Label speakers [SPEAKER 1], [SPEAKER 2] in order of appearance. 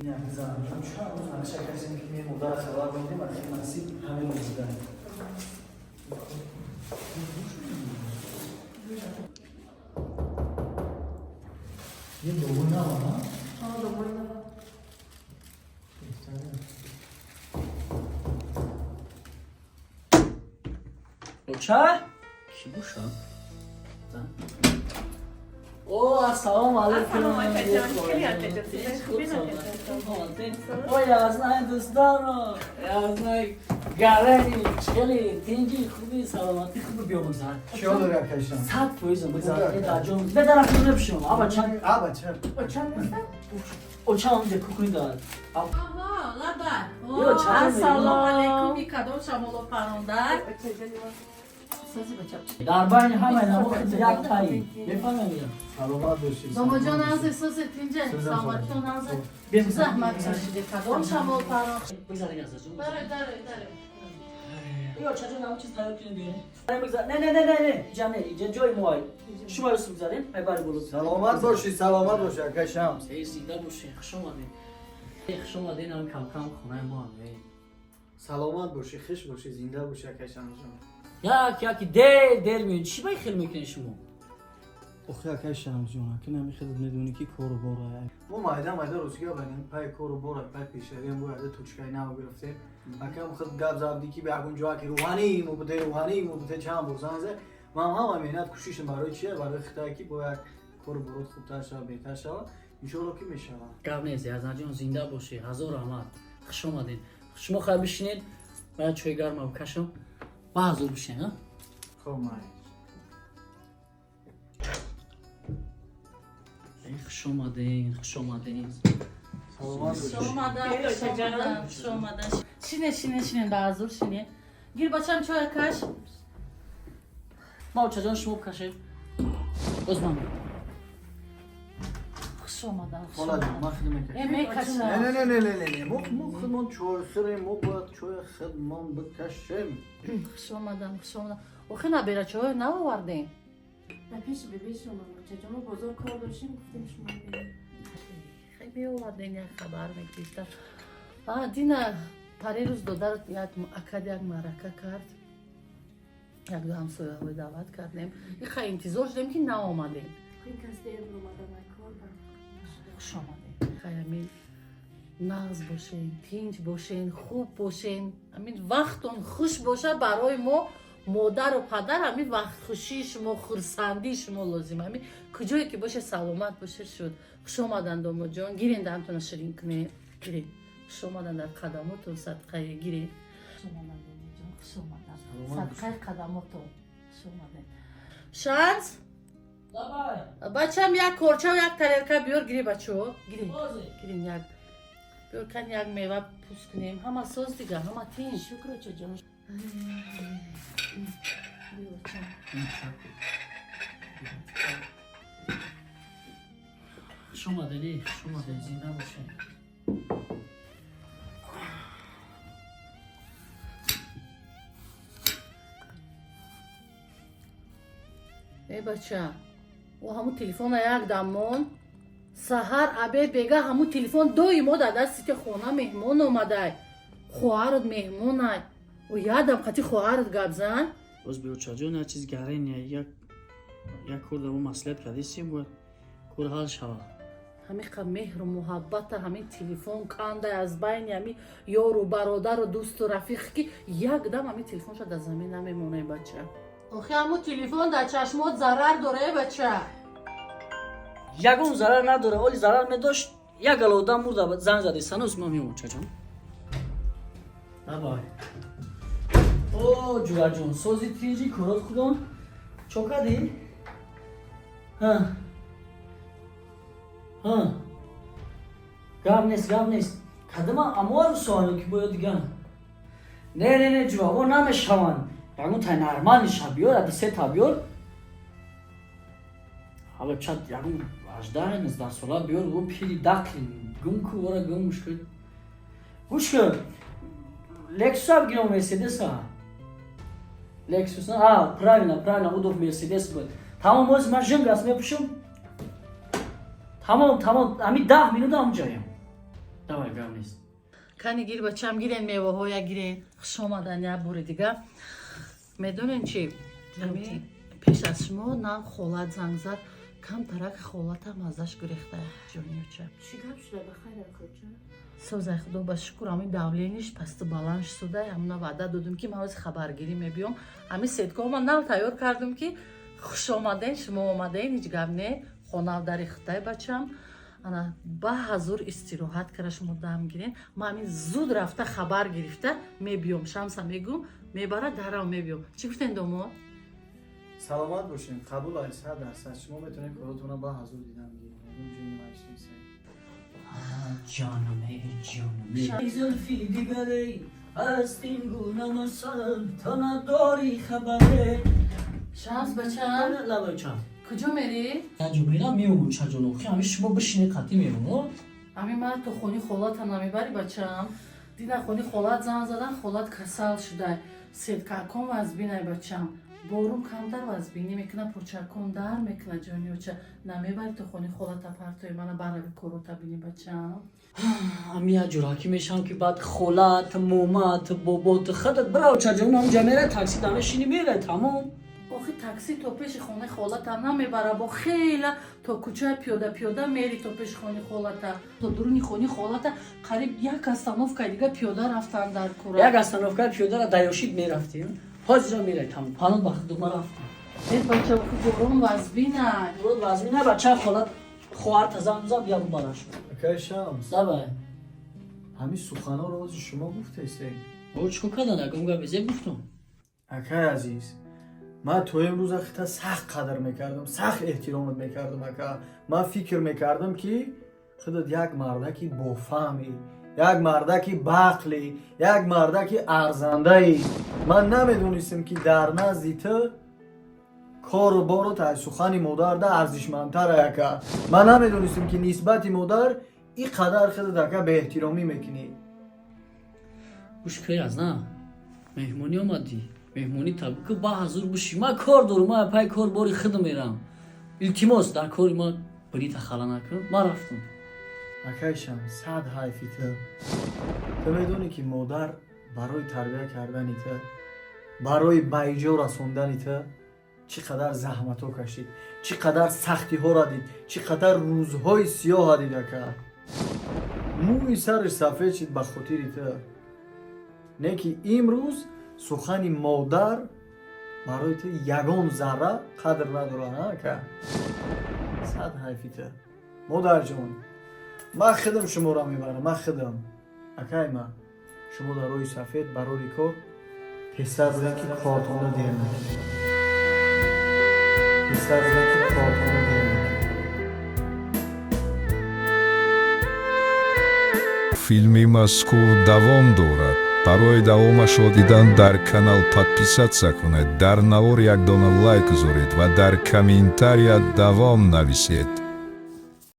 [SPEAKER 1] Чанд рӯз нақша кардем, ки меем, модарат хабар медем, ахир насиб ҳамин рӯз дидаем. Е довои нава, на?
[SPEAKER 2] Ҳа, довои нава.
[SPEAKER 3] Оча? Ки бошад? О, ассалому алайкум.
[SPEAKER 2] Ассалому алайкум, ҷон. Хеле ҳастед, хуб ҳастед?
[SPEAKER 3] О, я знаю дӯстонро. Я знаю гарани, хеле тинҷи, хуби, саломатӣ, хуби, биё бигзар.
[SPEAKER 1] Чиё дори, акайшам?
[SPEAKER 3] 100% бигзар. Э, дар ҷон. Не, дар ахир мепушам. Аба чанд.
[SPEAKER 1] А, бача.
[SPEAKER 2] Очам неста?
[SPEAKER 3] Оча онҷа кухни дорад.
[SPEAKER 2] Аҳа, лабай.
[SPEAKER 3] Ё, чанд.
[SPEAKER 2] Ассалому алайкум, и кадом шамоло парондар? Сози, бача.
[SPEAKER 3] Дар байни ҳамаи намо худ як таи. Мефаҳмем я?
[SPEAKER 1] Саломат бошӣ.
[SPEAKER 2] Домоҷон, азиз, сози, тинҷа,
[SPEAKER 1] Сӯзам.
[SPEAKER 2] саломатитон, азиз.
[SPEAKER 3] Биё, бигзар.
[SPEAKER 2] Заҳмат кашиде, кадом шамол парон?
[SPEAKER 3] Бигзар, дигар, ҷон.
[SPEAKER 2] Дарой, дарой, дарой.
[SPEAKER 3] Ё, чаҷон, ҳамон чиз тайёр кунем, биёрем. Бигзар. Не, не, не, не, не. Иҷа не, иҷа ҷои мо. Шумо юсуф бигзарем, ай бари боло.
[SPEAKER 1] Саломат бошӣ, саломат бошӣ, акайшам.
[SPEAKER 3] Эй, зинда бошед, хуш омадед. Эй, хуш омадед, ҳам кам-кам хонаи мо ҳам. Эй.
[SPEAKER 1] Саломат бошӣ, хуш бошӣ, зинда бошӣ, акайшамҷон.
[SPEAKER 3] Як яки дер дер меоед. Чӣ ба хел мекунед шумо?
[SPEAKER 1] Охи, акай Шамсҷон, ака, намехелад, медонӣ, ки кору бора. Мо майда майда рӯзгар барем, пай кору бора, пай пешравиам бояд, точкаи нав гирифтем. Акам худ гап забдӣ, ки ба ягон ҷоа ки рӯҳанӣ мо буде, рӯҳанӣ мо буде, чанд бор занг зад. Ман ҳама меҳнат кӯшишам барои чия? Барои хитае, ки бояд кору борот хубтар шавад, беҳтар шавад. Иншоалло, ки мешавад.
[SPEAKER 3] Гап нест, Язданҷон, зинда бошед, ҳазор раҳмат. Хуш омадед. Шумо хайр бишинед, бояд чойи гарма бикашам. Ба ҳазур бишинед, а?
[SPEAKER 1] Хоб, май.
[SPEAKER 3] Эй, хуш омадед, хуш омадед.
[SPEAKER 1] Саломат
[SPEAKER 2] Хуш
[SPEAKER 1] бошӣ.
[SPEAKER 2] омадан, хуш омадан, хуш омадан. Шине, шине, шине, ба ҳазур шине. Гир, бачам, чоя каш.
[SPEAKER 3] Ма, очаҷон, шумо бикашед. Боз ман.
[SPEAKER 2] Хуш омадан, хуш
[SPEAKER 1] Холаҷон,
[SPEAKER 2] омадан.
[SPEAKER 1] ман хидм мекашам.
[SPEAKER 2] Э, мекашам.
[SPEAKER 1] Не, не, не, не, не, не, не, мо худмон чой хӯрем, мо бояд чоя худмон бикашем.
[SPEAKER 2] Хуш омадан, хуш омадан. Охи, набера чой наовардем?
[SPEAKER 4] На пеши бибишон, чаҷо мо бозор кор доштем, гуфтем, шумо бинед.
[SPEAKER 2] Хеле меовардем, як хабар мегирифтам. А, дина парирӯз додар як акад як маърака кард. Як ду ҳамсояҳои даъват кардем. Иха интизор шудем, ки наомадем.
[SPEAKER 4] Ин кас дер омадан, ай кор ба.
[SPEAKER 2] Хуш омадем. Хай, амин нағз бошен, тинҷ бошен, хуб бошен. Амин вақтон хуш боша барои мо модару падар, ҳамин вақтхушии шумо, хурсандии шумо лозим. Ҳамин куҷое ки боше, саломат боше, шуд. Хуш омадан, домоҷон. Гирен, даҳантона ширин кунед. Гирен. Хуш омадан, дар қадамотон садқае, гирен. Хуш омадан, домоҷон, хуш омадан. Садқаи қадамотон. Хуш омаден. Шанс?
[SPEAKER 3] Давай.
[SPEAKER 2] Бачам, як корча, як тарелка биёр, гири, бачо. Гири.
[SPEAKER 3] Бозе.
[SPEAKER 2] Гирин, як биёр, кан як мева пӯст кунем. Ҳама соз дига, ҳама тинҷ.
[SPEAKER 4] Шукр, чаҷон.
[SPEAKER 2] Биё, бачам.
[SPEAKER 3] Хуш омадед, эй, хуш омадед, зинда бошед.
[SPEAKER 2] Э, бача, о, ҳамун телефона як дамон саҳар, обед, бега ҳамун телефон доимо дар дасти ти. Хона меҳмон омадай, хоҳарат меҳмонай. О, ядам қати хоҳарат гап зан.
[SPEAKER 3] Боз биёчаҷон, як чиз гарен, як як кор дар мо маслиҳат кардистем, бояд кор ҳал шавад.
[SPEAKER 2] Ҳамиқа меҳру муҳаббата ҳамин телефон кандай аз байни ҳамин ёру бародару дӯсту рафиқ, ки як дам ҳамин телефонша дар замин намемонай, бача. Охи, ҳамун телефон дар чашмот зарар дора, э, бача.
[SPEAKER 3] Ягон зарар надора, оли зарар медошт, як гала одам мурда занг зади. Саноз ман меомад, чаҷон. Давай. О, ҷураҷон, сози, тинҷи, корот худон? Чо кардӣ? Ҳа, ҳа, гап нест, гап нест. Кадама амоару соано ки боё диган? Не, не, не, ҷура, о, намешаванд. Ягон тай нормал ниша биёр, ади се та биёр. Ҳала чат ягон 18-19 сола биёр, гу пири дақли гум ку, ора гум мушкил. Гӯш кун, Лексуса бигирам, Мерседеса? Лексус, а, правильно, правильно, удов Мерседес буд. Тамом, оз ман жингас мепӯшам. Тамом, тамом, ҳами 10 минут ҳамҷаям. Давай, гап нест.
[SPEAKER 2] Кани, гир, бачам, гирен, меваҳоя гирен. Хуш омадан як бори дига. Медонем чи, ами пеш аз шумо нав холат занг зад, камтарак холатам азаш гурехта, ҷониюча.
[SPEAKER 4] Чӣ гап шуда, ба хайр, акоҷа?
[SPEAKER 2] Созай, худо ба шукр, ами давление ш пасту баланд шуда. Ҳамна ваъда додум, ки ман ҳози хабаргирӣ мебиём. Ами сеткома ман нав тайёр кардум, ки хуш омаден, шумо омаден, ҳеҷ гап не, хонав дари хитай, бачам. Ана ба ҳазур истироҳат кара, шумо дам гирен. Ман ҳамин зуд рафта хабар гирифта мебиём. Шамса мегум, мебара, дарав мебиём. Чӣ гуфтен, домод?
[SPEAKER 1] Саломат бошем, қабул ай, 100%. Шумо метавонед коротона ба ҳазур дидам гирем, ягон ҷои майш нест.
[SPEAKER 3] Ҷонаме, ҷонаме, зулфи дигаре аст ин гуна масал, то надорӣ хабаре.
[SPEAKER 2] Шамс, бачам.
[SPEAKER 3] Лабай, чам.
[SPEAKER 2] Куҷо мерӣ?
[SPEAKER 3] Яҷо мерам, меомам, чаҷон. Охи ҳами шумо бишине, қатӣ меомам.
[SPEAKER 2] Ами ман то хони холата намебарӣ, бачам? Дина хони холат занг задан, холат касал шуда, сеткакон вазбинай, бачам, борун камтар вазбинӣ мекуна, почакон дар мекуна. Ҷониоча, намебарӣ то хони холата, партои мана, барави корота бини, бачам?
[SPEAKER 3] Ами як ҷураки мешавам, ки баъд холат, момат, бобот, худат бирав, чаҷон. Ҳамҷа мерай, такси дамешини, мерай, тамом.
[SPEAKER 2] Охи такси то пеши хонаи холата намебара, бо хела то кӯчаи пиёда пиёда мери то пеши хони холата, то дуруни хони холата қариб як остановка и дига пиёда рафтан дар кура.
[SPEAKER 3] Як остановка пиёдара даёшид мерафтем, ҳозира мерай, тамом. Панон ба худу, ма рафтам.
[SPEAKER 2] Э, бача, охи борон вазбинай.
[SPEAKER 3] Борон вазбина, бача, холат, хоҳар занг зад, бия бубараш.
[SPEAKER 1] Акай Шамс.
[SPEAKER 3] Давай.
[SPEAKER 1] Ҳамин суханҳоро ози шумо гуфтесед?
[SPEAKER 3] О, чӣ кор кардан? Ягон гап зе гуфтум?
[SPEAKER 1] Акай азиз, ман то имрӯз ахита сахт қадр мекардам, сахт эҳтиромат мекардам, ака. Ман фикр мекардам, ки худат як мардаки бофаҳмӣ, як мардаки баақлӣ, як мардаки арзандаӣ. Ман намедонистам, ки дар назди ту кору борот аз сухани модарда арзишмандтар, ака. Ман намедонистам, ки нисбати модар ин қадар худат, ака, беэҳтиромӣ мекунӣ.
[SPEAKER 3] Гӯш кӯй, аз на меҳмонӣ омадӣ, меҳмонӣ таб ба ҳазур бишӣ. Ман кор дорум, ман пай кор бори худам мерам. Илтимос, дар кори ман бирита хала накун, ман рафтам.
[SPEAKER 1] Акай Шамс, сад ҳайфи ту. Ту медонӣ, ки модар барои тарбия кардани ту, барои ба иҷо расондани ту чӣ қадар заҳматҳо кашид, чӣ қадар сахтиҳоро дид, чӣ қадар рӯзҳои сиёҳа дид, ака. Мӯи сараш сафед шид ба хотири ту. Не ки имрӯз сухани модар барои ту ягон зарра қадр надорад, а, ака? Сад ҳайфи ту. Модарҷон, ман худам шуморо мебарам, ман худам. Акай ман, шумо дар роҳи сафед барори кор, тезтар бигӯяд, ки кортона дер накунед, тезтар бигӯяд, ки кортона дер накунед.
[SPEAKER 5] Филми мазкур давом дорад. Барои давомашро дидан дар канал подписаться кунед, дар навор як дона лайк гузоред ва дар комментария давом нависед.